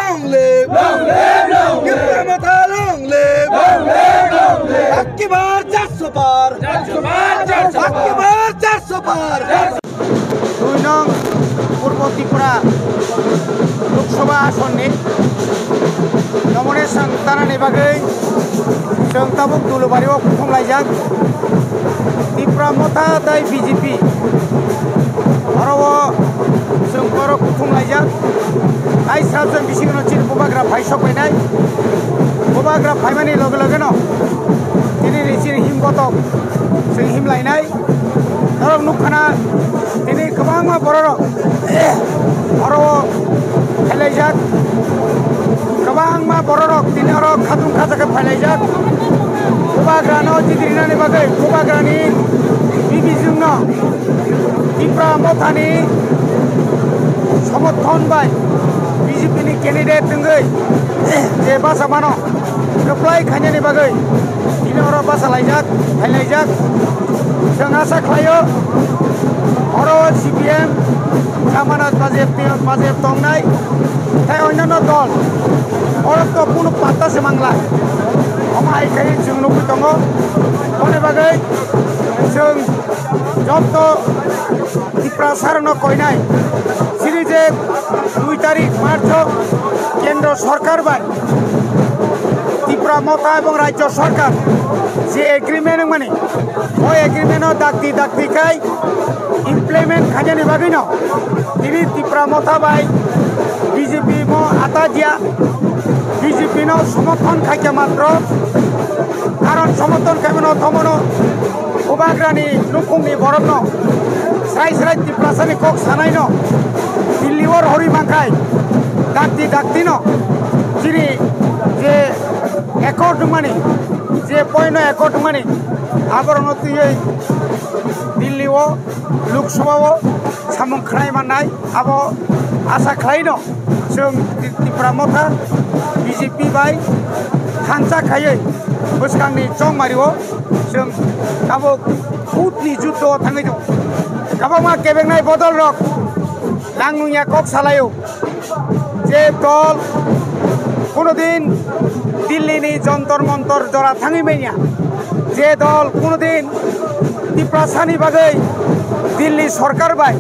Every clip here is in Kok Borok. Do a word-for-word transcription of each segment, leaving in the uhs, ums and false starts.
Long live! Long live! Long live! Tipra Motha long live! Long live! Long live! Ek ki baar char so paar! Char so paar! Ek ki baar char so paar! Dui nong Purbo Tripura Lok Sabha asonni nomination tanani bagwi chwng tabuk Dulubari o kuthum laijak. Tipra Motha tai B J P oro o chwng oro kuthum laijak. Tai srapjak bisingo chini bubagra phai sok painai. Bubagra phaimani loge loge no tini ni chini him botok chwng him lainai. Norok nukha na, tini kwbangma bororok oro o phailaijak. Kwbangma bororok tini oro khatung khacha khe phailaijak. Bubagrano jidrinani bagwi bubagrani bibijwngno Tipra Mothani somorthon bai B J P ni candidate wngwi je basa mano, kwplai khainani bagwi tini oro basa laijak, phailaijak. Chwng asa khlaio, oro C P M samana bajep, bajep tongnai, tei onyanno dol, oro to kunu patta se mangla. Omo hai khai chwng nugwi tongo. Boni bagwi chwng joto Tiprasarokno koinai, chini je dui tarik March o Kendro Sorkar bai Tipra Motha ebong Rajyo Sorkar je agreement wngmani, o agreement o dakti dakti khai implement khainani bagwino tini Tipra Motha bai B J P mo ata dia, B J P no somorthon khaikha matro, karon somorthon khaimano thomono Bubagrani nukhungni borokno srai srai Tiprasani kok sanaino Delhi o rohorwi mankhai, dakti daktino chini je accord wngmani, je point no accord wngmani, aborokno twiwi Delhi o Lok Sabha o samung khnai mannai, abo asa khlaino. Chwng Tipra Motha B J P bai thansa khaiwi bwskangni chongmario chwng tabuk bhutni juddo thangwi tongo. Kwbangma kebengnai bodolrok nang nungya kok salaio. Je dol kunudin Dillini Jontor Montor jora thangwi manya, je dol kunudin Tiprasani bagwi Dilli sorkar bai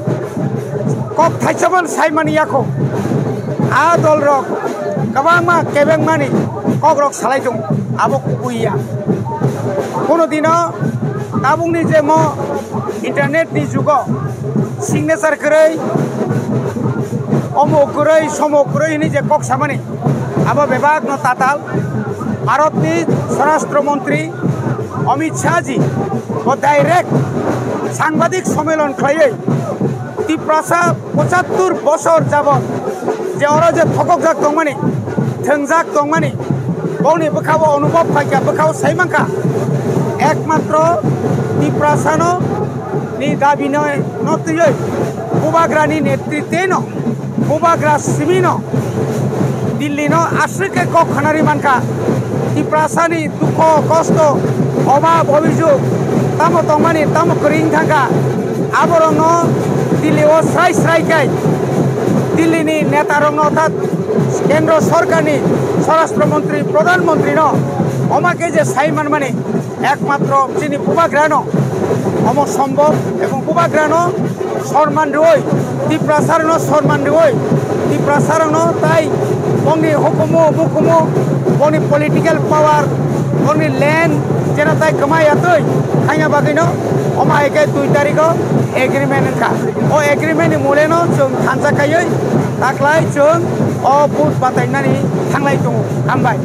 kok thaisabon saimani yakho. A dolrok kwbangma kebengmani kokrok salai tongo, abo kubui ya. Kono dino tabukni je mo internet ni jugo signature kwrwi, omo kwrwi, somo kwrwi hwnwi je kok samani, abo bebakno tatal. Bharatni Swarashtra Montri Amit Shah ji bo direct sangbadik sommelon khlaiwi Tiprasa pochattor bosor jabot je oro je thokokjak tongmani, thwngjak tongmani, bongni bwkhao onubhob phaikha, bwkhao sai mankha, ekmatro Tiprasano ni dabi no, no twiwi Bubagrani netritwno, Bubagra simino Dillino aswk khe kok khanari mankha. Tiprasani dukho, kosto, obab, obijog tamo tongmani, tamo kwrwi wng thangkha, aborokno Dillio srai srai khe Dillini netarokno, orthat Kendro Sorkarni Swarashtra Montri, Pradhan Montrino oma khe je sai manmani, ekmatro chini Bubagrano omo sombhob, ebong Bubagrano sorman rwui, Tiprasarokno sorman rwui, Tiprasarokno tai bongni hukumu mukumu, bongni political power, bongni land jeno tai kwmai yatwi khaina bagwino omo hai khe dui tarikho agreement wngkha. O agreement ni muleno chwng thansa khaiwi taklai chwng o vote batainani thanglai tongo. Hambai.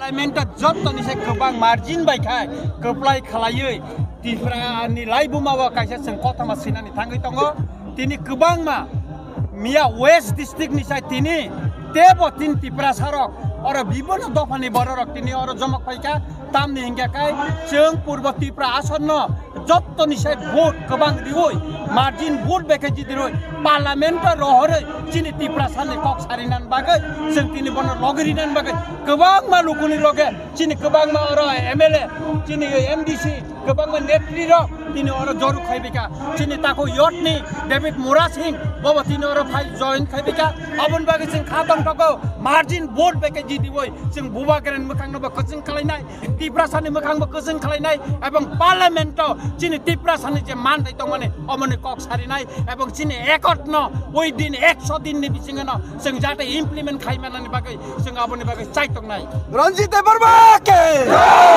Parliament o jottoni se kwbang margin bai khai kwplai khlaiwi Tripura ni laibuma o kaisa chwng kothoma sinani thangwi tongo. Tini kwbangma miya West District ni sai tini tebo tin Tiprasa rok oro bibhinno dophani bororok tini oro joma khaikha. Tamni hingkha khai chwng Purbo Tripura asonno jottoni sai vote kwbang riwi, margin vote bai khe jidirwi, Parliament o rohorwi chini Tiprasa ni kok sarinani bagwi, chwng tini bono logi rinani bagwi kwbangma lukuni loge chini kwbangma oro M L A, chini M D C, kwbangma netri rok tini oro joru khaibika. Chini takhuk youth ni David Murasing bobo tini oro phai join khaibika. Aboni bagwi chwng kha tong thogo, margin vote bai khe jidiwi chwng Bubagrani mwkhang no bo kwchwng khlainai, Tiprasa ni mwkhang bo kwchwng khlainai, ebong Parliament o chini Tiprasa ni je man tei tongmani omoni kok sarinai, ebong chini accord no oi din ekso din ni bisingo no chwng jate implement khai manani bagwi chwng aboni bagwi chai tongnai. Ranjit Debbarma ke!